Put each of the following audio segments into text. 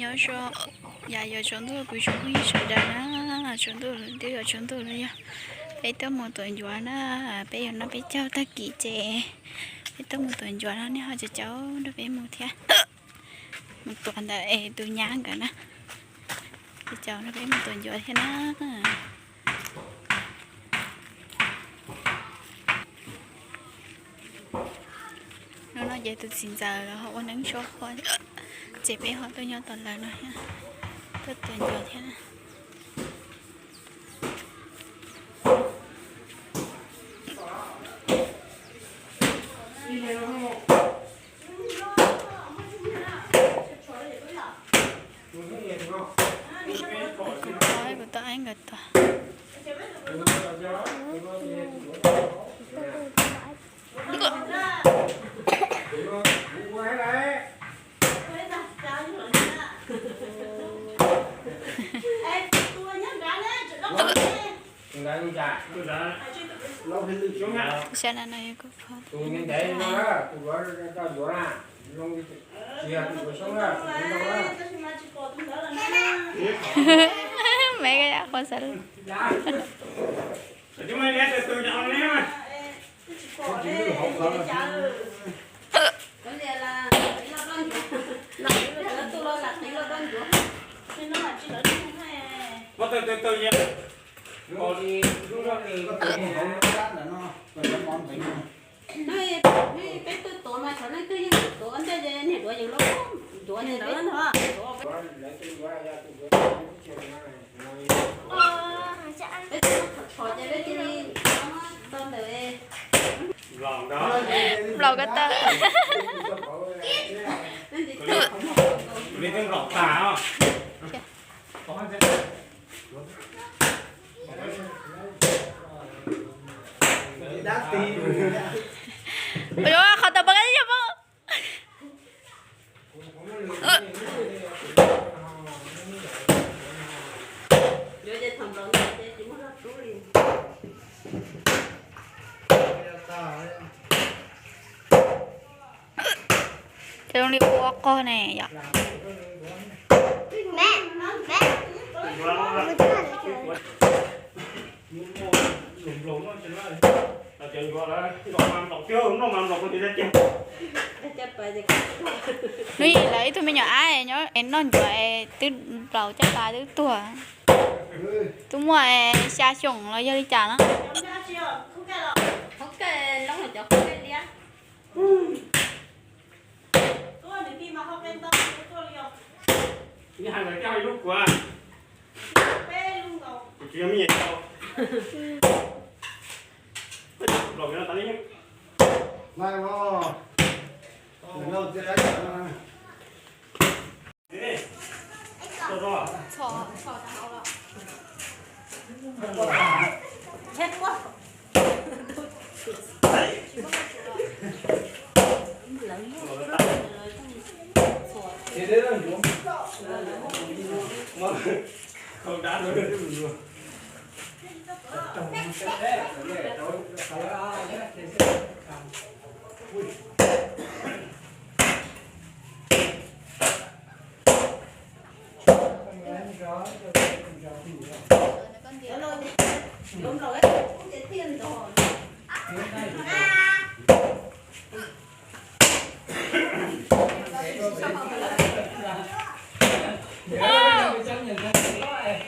Nyob zoo, yog tsaus ntuj kuv tsoom phooj ywg sawv daws na, tsaus ntuj twb yog tsaus ntuj no yog peb tuaj mus tuav ncuav na, peb yog noj peb caug tag kis ces peb tuaj mus tuav ncuav no nej ho caum caum nrog peb mus thiab. Mus tuav ntawm es tus nyab nkawd na, caum caum nrog peb mus tuav ncuav thiab na. Hnub no ces tus txiv ntxawm los ho ua neeb tshuab qhua, ces peb ho tuaj nyob tom lawv no thiab, tuaj tuav ncuav thiab na. Kuv tau ev nkawd tuag. Saib no no yog kuv phob. Mev ko yam qhuav xav. Peb tuaj tuav mas cov leej twg yeej tuav ntej ces niam duav yus lub ncuav ces peb tuav. Peb tuaj thov ces peb cia li tau ntawm Nplaum ko taw. Li twb nplaum tas os. Ua qhov tau pab yog pab. Ces zoo li ua qog ne yom. Hnub ib lawv ib tug me nyuam ab nyob es noj ncuav es twb nplaum caj pas twb tuag. Twb muaj xya xyoo los yog li cas na.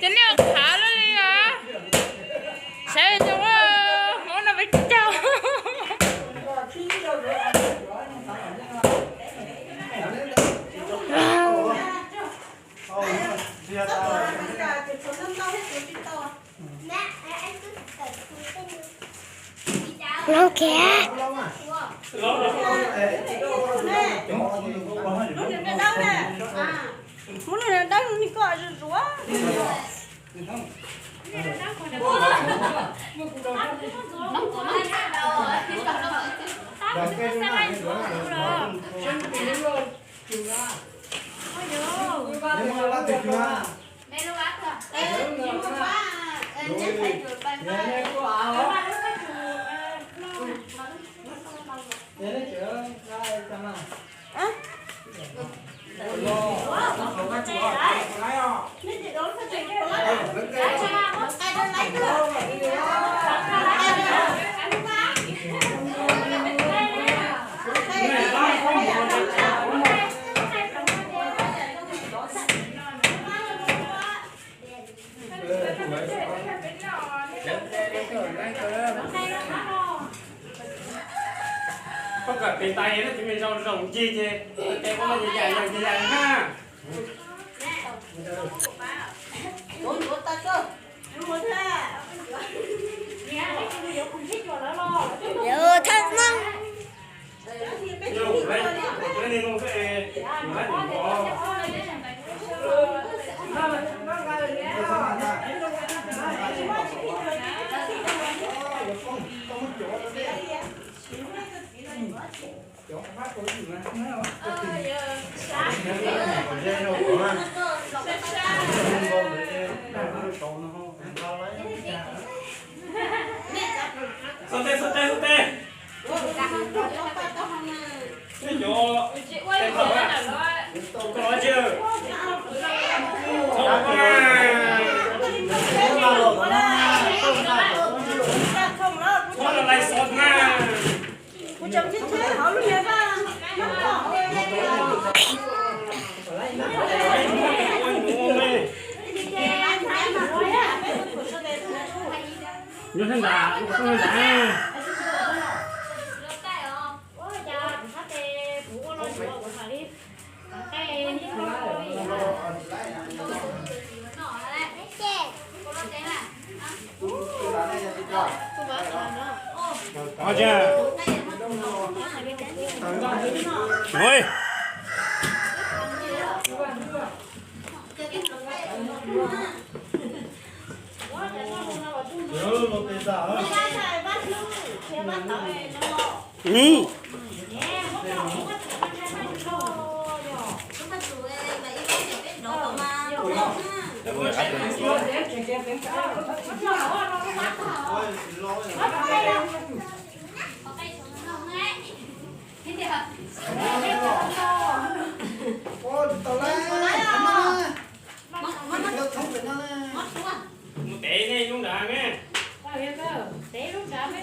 Ces nej ua qhav lawm li os. Saib zoo, Hmoob no peb caug. Lov kiag. Muab lub dawb ni koj zuav. Koj kom tes tais na, ces me zoo zoo ncig ces tes koj yam yam yam yam na. Thaj Hmoob. Xov tes, xov tes, xov tes. Nej cov tes thawm, koj tsis, txhob los lais xov na. Nyob sab nrad, nyob sab nrad. Ua, Mus tev nej lub nrad me. Tev lub nrad me.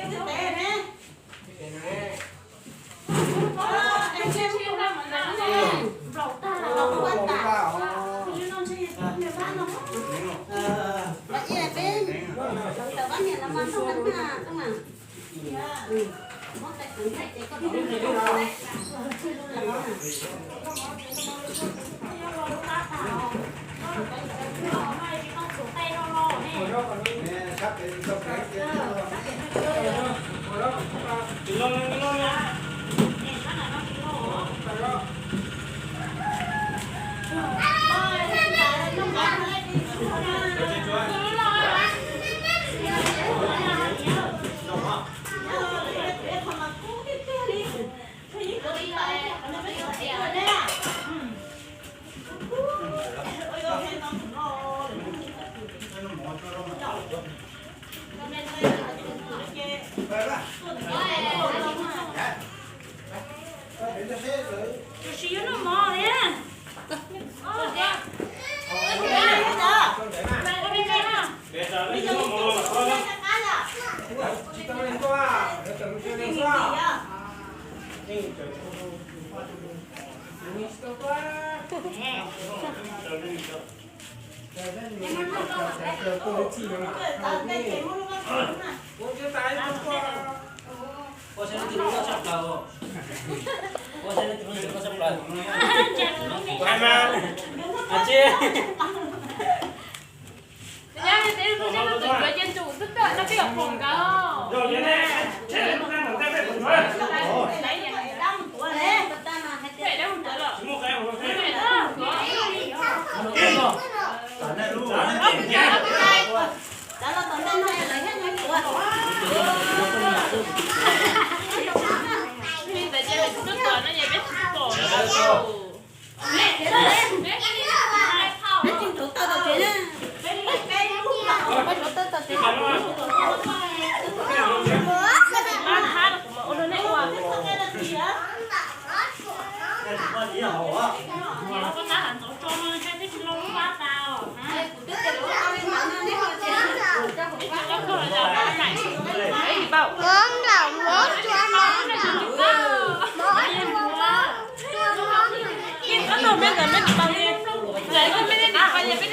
Twb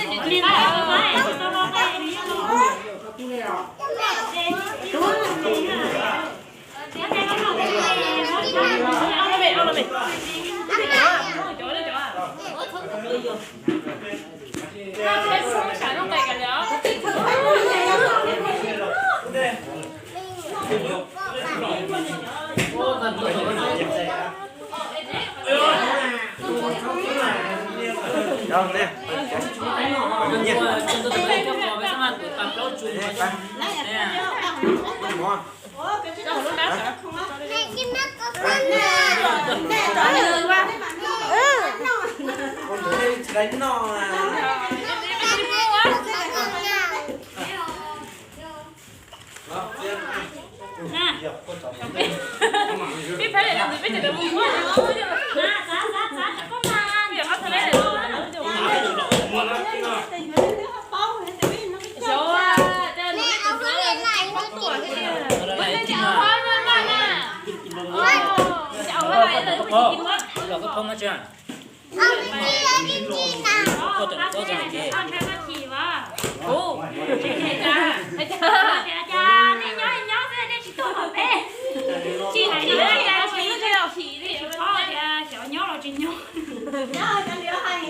yog hais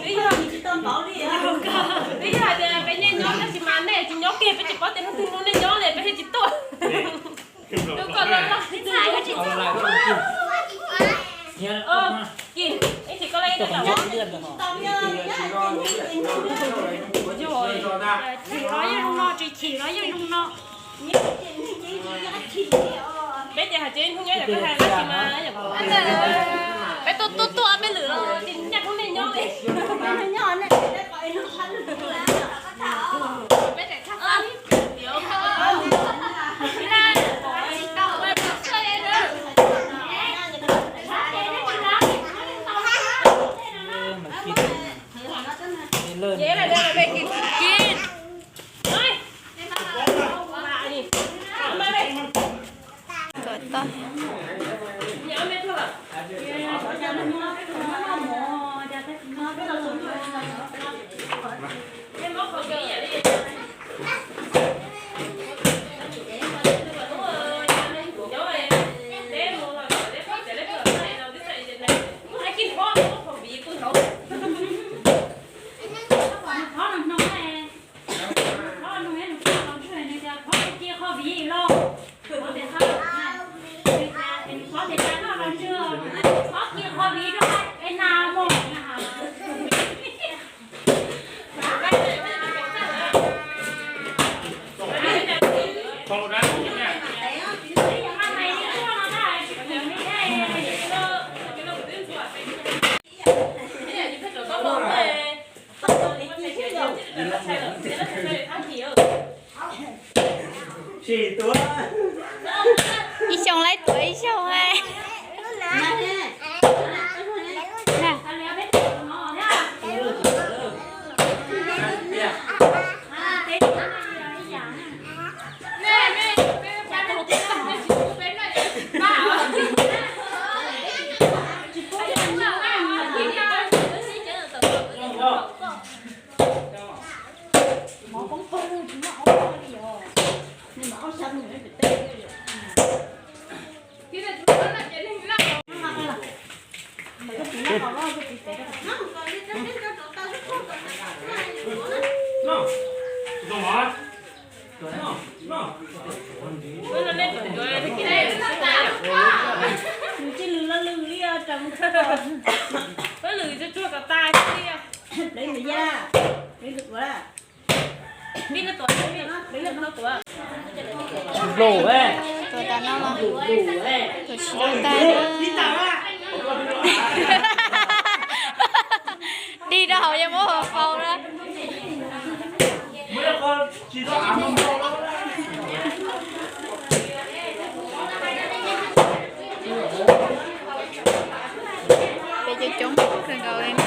tias peb nyiam nyob tab sis mas nej tsis nyob kiag, peb tsis paub tias hnub twg no nej nyob li peb thiaj tsis tuaj. Chim los yeej zoo no, tsis chim los yeej zoo no. Peb ces hais tsev hnub nyob yog koj hais tab sis mas peb tuaj tuaj tuaj peb lwm los tsis nyob hnub nej nyob li. Ib xyoo laib tuaj ib xyoo. Tuaj tas no los tuaj tsis tau tag na. Dig rau hauv yeej muab hauv faus na. Peb coob coob kawg nkaus li.